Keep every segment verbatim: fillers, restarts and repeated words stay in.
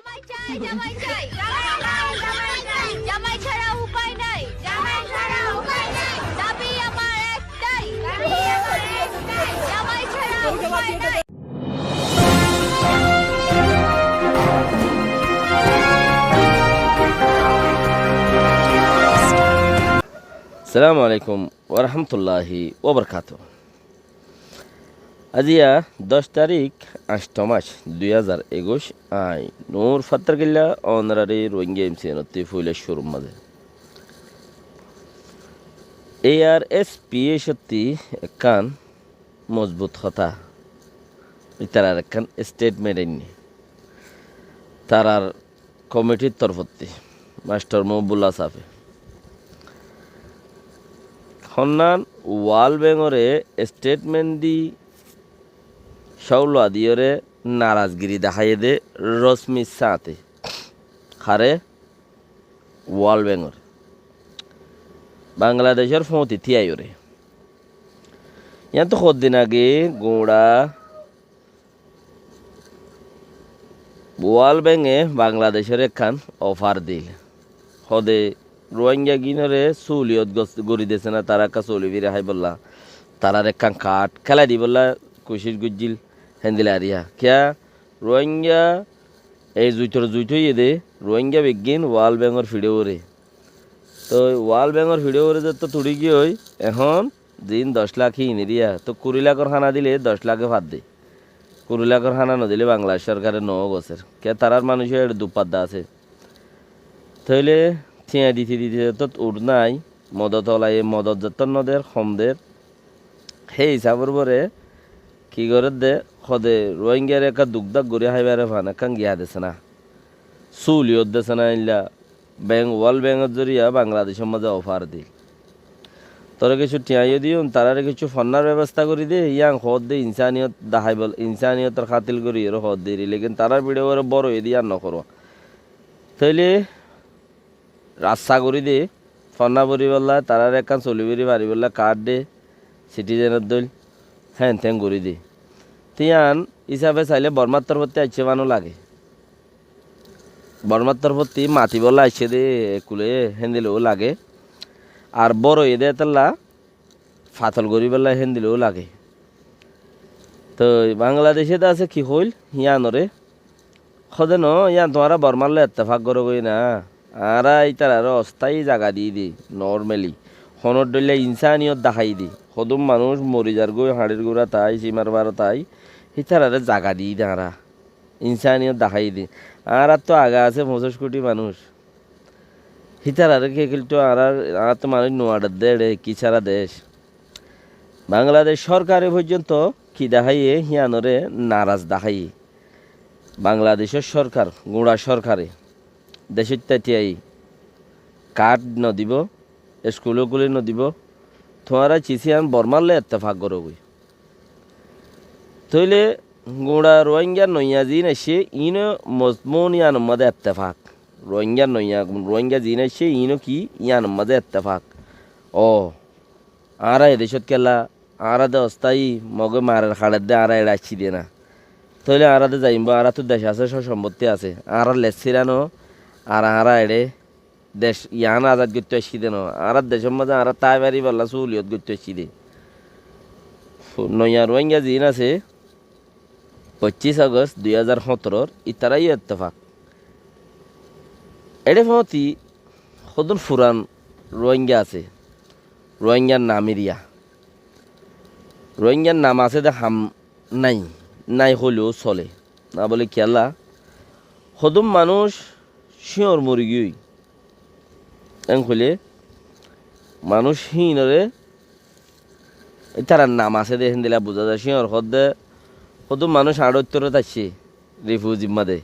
জামাই চাই, জামাই চাই, জামাই চাই, জামাই চাই, জামাই ছাড়া উপায় নাই, জামাই ছাড়া উপায় নাই, দাবি আমার একটাই, দাবি আমার একটাই, জামাই ছাড়া উপায় নাই। Assalamu alaikum warahmatulláhi wabarakátuhu. Aijja doc tarík, añcto mac, dui házar ekuic, añí Nur Fattarkilla, ónorari Rohingya M C N ottí foila cúrur mazé. A R S P H ottí ekkán mozbut hotá, itarar ekkán statement ainné. Tarar komitir torfótti, Mastor Muhibullah sáfe honnán World Bank ore statement di cóulla diyóre narazgiri deháiye dé rosmir sáñte. Háre? World Bank ore. Bangladecór fóñti tíaiyóre. Yíantu hoddin age guñça World Bank e Bangladecóre ekkán ofar dil. Hode Rohingya gínore súliyot gos-, gori dese na, tará ekká soli firi háibolla. Tarár ekkán kaáth kélai dibolla kucíc goijjíl, héndilla ar yá. Kiyá Rohingya ei zuitor zuit óiye dé, Rohingya beggín World Bank or fiçé uore. Toi World Bank or fiçé uore zeto tuçí giyói, ehón ziín doc lak híin eriya, toi kuri lakor hána dile doc lake fadde. Kuri lakor hána nodile Bangladec sorkare noó gosér. Kiyá tarár manúic eçé duk fadde asé. Tóile tiañ dite dite zeto ur nái, modot olaye modot zeto noder, hom der. Hé hisábor uore ki gorédde, hode Rohingyare ekká duk dak gorí háibaré fán, ekkán giya dese na. Súliyot dese na, eilla Bank, World Bank or zoriya Bangladecór mazé ofar dil. Toré kessú tiañ yó diyum, taráre kessú fonnár bebosta gorí de, yían hoódde insániyotor hátil gorí eré hoódde eri, lekin tarár fiçé uore bóro óiye de yían nohóro. Tóile rasta gorí de, fonná foribólla, taráre ekkán soli firi faribólla kaáth de, citizen or dóil, héen teén gorí de. Te yían hísafe sailé Bormár torfótti aiccé fán ó lage. Bormár torfótti matibólla aiccé de ekkulé héndilla ó lage. Ar bóro óiye de hétolla fatol goríbolla héndilla ó lage. Toi Bangladecé de asé ki hoóil yíanoré? Hóde noó, yían tuáñra Bormár loi ettefak gorógoi na. Añára ítararé ostáyi zaga diyí de, normally. Honór dhoilla insániyotor deháiyi de. Hodún manúic mori zargoi, hañçir gura tái, simar faro tái, hítararé zaga diyí de añára. Insániyotor deháiyi de. Añárattú age asé foñsíc kuthí manúic. Hítararé ki killtú añárar, añárattú manúic nuaçedde eçé, ki sára dec. Bangladec sórkare foijjonto ki deháiye, híanoré naras deháiye. Bangladecór sórkar, guñça sórkare, decóitta tíai, kaáth nodibó, eskuló kúli nodibó, tuáñra cis yían Bormár loi ettefak gorógoi. Tóile guñça Ruáinga noiya ziín aiccé, iíno mozmun yíanor mazé ettefak. Ruáinga noiya, Ruáinga ziín aiccé, iíno ki yíanor mazé ettefak. Ó, añára edecót kiyólla, añára de ostáyi, Mogé marer haçedde añára eçé aiccí de na. Tóile añára de zaiyum bó, añárattú dec asé, só-sombottí asé. Añára lessíra noó, ar añára eçé dec yián azad goittó aiccí de noó. Añárar decór mazé añára tái faribálla súliyot goittó aiccí de. Fu-, noiya Ruáinga ziín asé, foccís Agost dui házar hóñtoror, itará yó ettefak. Eçé foóñti hodún furan Ruáinga asé, Ruáingar nam eriya. Ruáingar nam asé de ham nái, nái hoileó sole. Ná bóle kiyólla? Hodún manúic cíñor mori giyói. Eén hoilé manúic híinoré ítarar nam asé de héndilla buzá za. Cíñor hoódde hodún manúic añçóittoré táiccé, rifuzir mazé.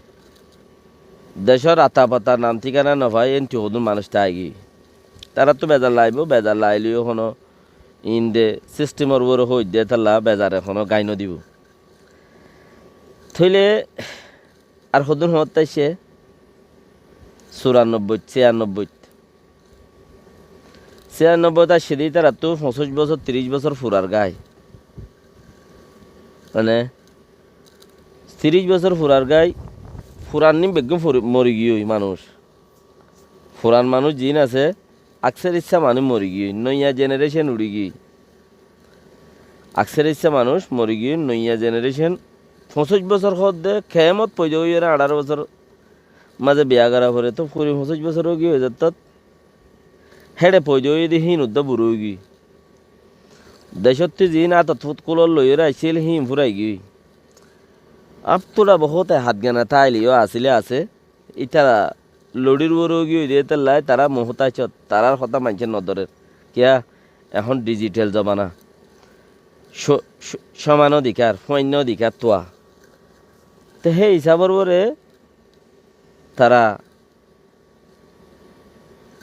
Decór atapata nam thíkana nofai, éntu hodún manúic táigiyói. Taráttu bezar laibóu, bezar laileyó honó iín de sístemor uore hoóidde, étalla bezare honó gai nodibóu. Tóile ar hodún hoóñtte aiccé? Surannobboit, siyannobboit. Siyannobboit aiccé de ítarattú foñsíc bosór, tiríc bosór furar gái. Mane, tiríc bosór furar gái, Furan ni beggún fori-, mori giyói manúic. Furan manúic ziín asé, akser issá manúic mori giyói, noiya jenerecen uçí giyói. Akser issá manúic mori giyói, noiya jenerecen. Foñsíc bosór hoódde, kemot foida óiyoré añçáro bosór mazé biya gorá foré, tóu kuri foñsíc bosór ói giyói, zettót héçe foida óiye dé híin uddá burá ói giyói. Decótti ziín átot fut kúlor loiyóre aiccíl, híin fúrai giyói. Áptula bohóte hátgana táaile yó asíle asé. Ítara loçír uore ói giyói dé étella tará muhtácot, tarár hotá maincé nodórer. Kiyá? Ehón dijitel zobana. Có-, có-, cóman odikár, fúainna odikár tuwa. Te hé isábor uore tará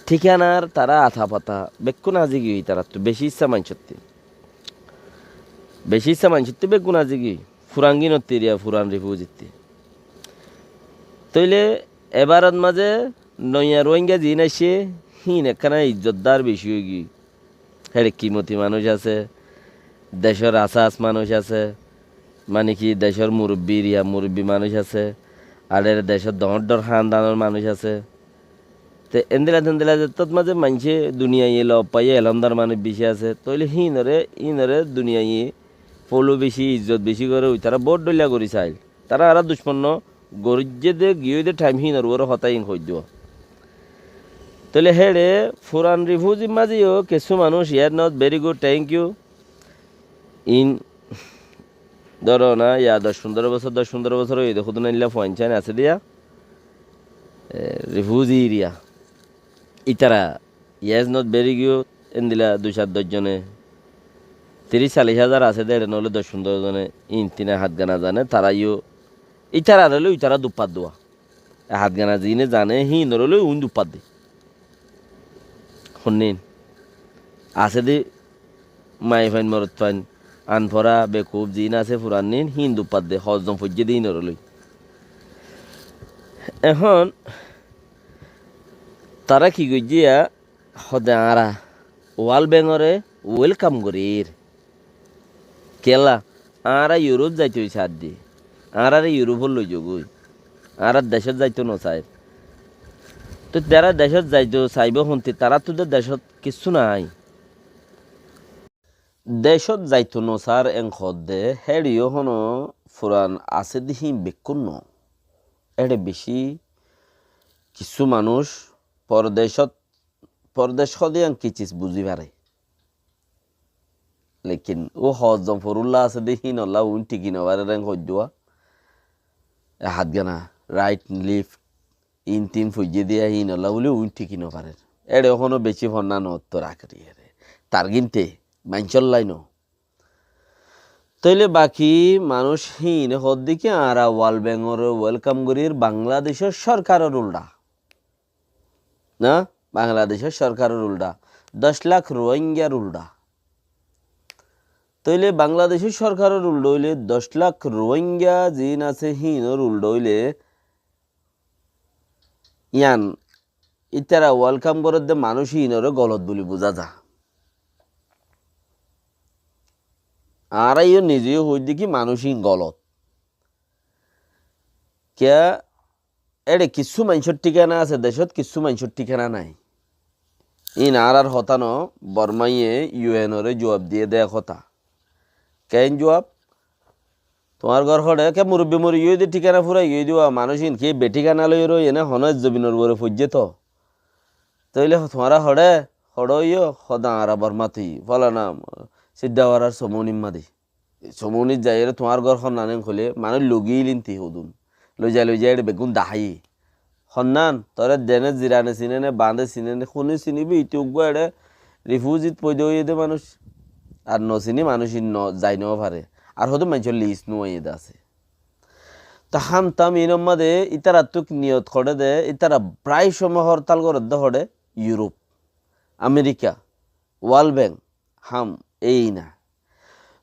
thíkanar tará atapata bekkún azi giyói, tarattú beci issá maincótti. Beci issá maincótti bekkún azi giyói. Furan gínotti eriya, furan rifuzitti. Tóile ebarot mazé noiya Ruáinga ziín aiccé, híin ekkána izzotdar beci ói giyói. Héçe kimoti manúic asé, decór asas manúic asé, mane ki decór murubbi eriya, murubbi manúic asé, ar er decór doóñr doóñr hándanor manúic asé. Te endila tendila zettót mazé maincé duniyaiye lob faiyé elómdar manúic beci asé, tóile híinore, híinore duniyaiye folo beci, izzot beci goré, uitará bóut dhoilla gorí sail. Tará añára ducmon no, gorijjé dé giyói dé thaim híinor uore hotá híin hoiddúa. Tóile héçe furan rifuzir mazé yó kessú manúic, yes, not very good, thank you. In dóro na, ya doc fundóro bosór, doc fundóro bosór óiye dé, húdun ailla fuain cáin asé dé ya, e, rifuzi eriya. Ítara yes, not very good, endila dui sair doc zone, tiríc callic házar asé dé, éçe noóile doc fundóro zone, in tina hátgana zane, tará yó, ítararé loi uitará duppat dúa. E hátgana ziíne zane, híinoré loi uin duppat dé. Honnín? Asé dé maiyafuain, morotfuain, anfora, bekuf ziín asé furannín, híin duppat dé, hozzon foijjé dé híinoré loi. Ehón tará ki goijjé ya, hode añára World Bank ore welcome gorír. Kiyólla? Añára Europe zaito saidde. Añárare Europe ot loizogói. Añárar decót zaito nosair. Toi tará decót zaito saibó honte, taráttu de decót kissú nai. Decót zaito nosair en hoódde, héçe yó hono furan asé dé híin bekkún no. Éçe bicí kissú manúic pordecót, pordec hoóde yián ki ciz buzí fare. Lekin ó hozzon forulla asé dé híinolla uin thiki nofarer en hoiddúa. E hátgana, right, left, in tin foijjé diya híinolla buli uin thiki nofarer. Éçe hono beci fonná noótto rakeri ere. Tar ginte, maincóllai no. Tóile baki manúic híine hoódde ki añára World Bank ore welcome gorír Bangladecór sorkaror uldha. Na? Bangladecór sorkaror uldha. Doc lak Ruáingar uldha. Tóile Bangladecór sorkaror uldha óile, doc lak Ruáinga ziín asé híinor uldha óile, yián ítara welcome gorédde manúic híinoré golot buli buzá za. Añára yó nize yó hoóidde ki manúic híin golot. Kiyá, éçe kissú maincór thíkana asé decót, kissú maincór thíkana nai. Híin añárar hotá no, Bormáye U N ore juab diyé dé hotá. Keén juab? Tuáñr gór hoçé, ke murubbi mori giyói dé, thíkana furai giyói dé, wa manúic ín ki bethíkana loi roiyé né, honó zobinor uore foijjé to. Tóile tuáñra hoçé, hoçé óiyo, hoó de añára Bormát óiyi, fólana, Siddawarar Somónir mazé. Somónit zaiyóre tuáñr gór honnán en hoilé, manúic logiyíl inti hodún. Loizai loizai éçe beggún daháiye. Honnán, toré dene zirane siné né, bañde siné né, kune sinibó, ite uggúa eçé rifúzit foida óiye dé manúic. Ar nosiní manúic ín no, zai no fare. Ar hodún maincór lis nuaiyé dé asé. Tóu ham tam inor mazé ítarattú niyot hoçé dé, ítara prai cómoi hortal gorédde hoçé, Iuróp, Amerika, World Bank, ham, ei na.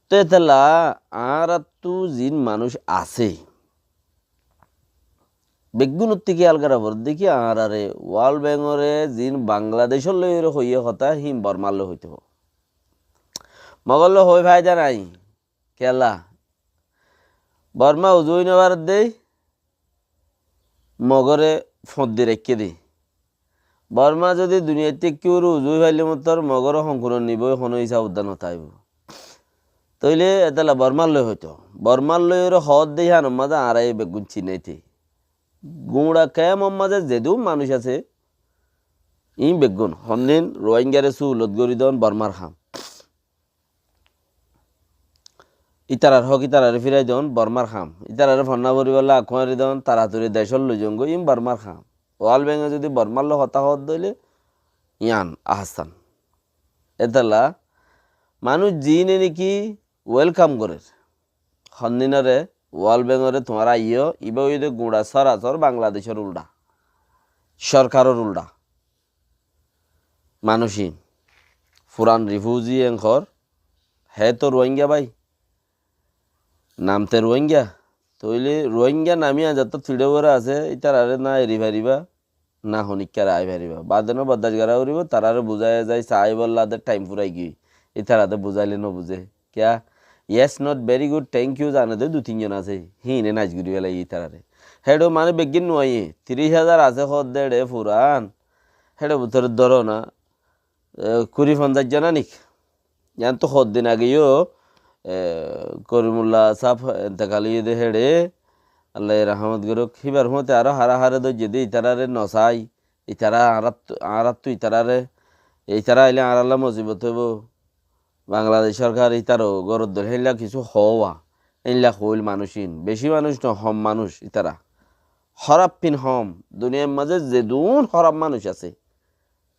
Tóu etélla añárattú ziín manúic asé, beggúnottú kiyál gorá foredde ki, añárare World Bank ore ziín Bangladecór lói hoiyé hotá, híin Bormár lói hoitó. Mogór lói hoi faida nái. Kiyólla? Bormá uzu ói nofaredde, Mogóre foñddi raikké dé. Borma zodi duniyaittú ekkebaré uzu ói faille mottor Mogóre honkuron nibói, honó hísab uddá no táibo. Tóile etálla Bormar loi hoitó. Bormar loi ore hoódde híyanor mazé añára e beggún cináite. Guñça kemor mazé zedún manúic asé, iín beggún, hondin Ruáingare suhulot gorí don Bormar ham. Ítarar hók ítarare firai don Bormar ham. Ítarare fonná foribálla akkuári don, taratori decót loi zongói, iín Bormar ham. World Bank e zodi Bormar loi hotá hoódde óile, yián ahsan. Etálla manúic ziíne niki welkam gorér. Hondinore, World Bank ore tuáñra aiyó, ibá óiye dé guñça sorasor Bangladecór uldha. Sorkaror uldha. Manúic iín. Furan rifuzi enkor, hé to Ruáinga bái. Nam te Ruáinga. Tóile Ruáinga nami añzattót fiçé uore asé, ítarare na eri faribá. Na honíkkare ai faribá. Bade no bordac gorá foribó, tarare buzái zai saibólla de thaim furai giyói. Ítara de buzáile no buzé. Kiyá? Yes, not very good, thank you, zane de dui tin zon asé. Híine nais gorí félaiye ítarare. Héçe mane beggín no aiyé. Tiríc házar asé hoódde éçe furan. Héçe bútore dóro na. E, kuri fonzaic zon aník. Yián to hoddin age yó, e, Korimulla sáb entekal óiye dé héçe, Allaye rahámot gorók. Híbar fúañti aró hará haré dóijje dé, ítarare nosai, ítara añárattu, añárattu ítarare, ítara aile añáralla mosibot óibo. Bangladec sorkar ítaró górot dóil, héinla kissú hoówa, héinla hoóil manúic ín. Bicí manúic no, hom manúic ítara. Hóraf ín hom, duniyair mazé zedún hóraf manúic asé,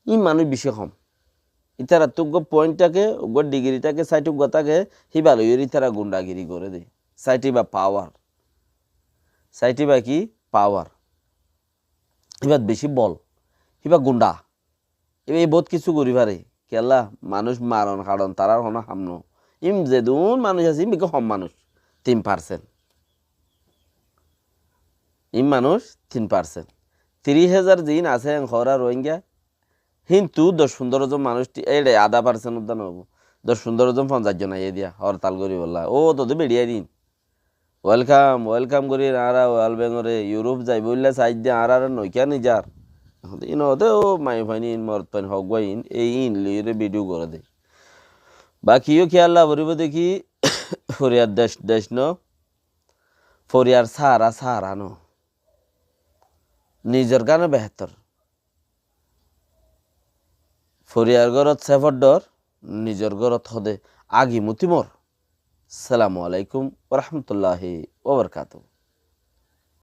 ín manúic bicí hom. Ítarattú uggúa point táke, uggúa digiri táke, sáit uggúa táke, híba loiyóre ítara gundagiri goré dé. Sáit íba pawar. Sáit íba ki? Pawar. Híbat bicí bol. Híba gunda. Híba bout kissú gorí fare. Kiyólla? Manúic maron, haçon, tarár honó ham no. Ín zedún manúic asé, ín beggún hom manúic. Tin parsent. Ín manúic tin parsent. Tiríc házar ziín asé en hoóra Ruáinga, híntu doc fundóro zon manúic ti-, éçe adá parsent uddá no óibo. Doc fundóro zon, fonzaic zon aiyé diya, hortal goríbolla. Ó, tode beçiyai din. Welkam, welkam gorír añára World Bank ore, Yurop zaibólla saidde añárare noikká nizar. Ehón de ín óde ó maiyafuain ín, morotfuain hoggúa ín, ei ín loiyóre bidiu goré dé. Baki yó kiyólla foribó dé ki, foriyar dec, dec no, foriyar sára, sára no. Nizor gán behétor. Foriyar górot sefot dhor, nizor górot hóde agi muti mor. Assalamu alaikum wa rahmatullahi wa barakatuhu.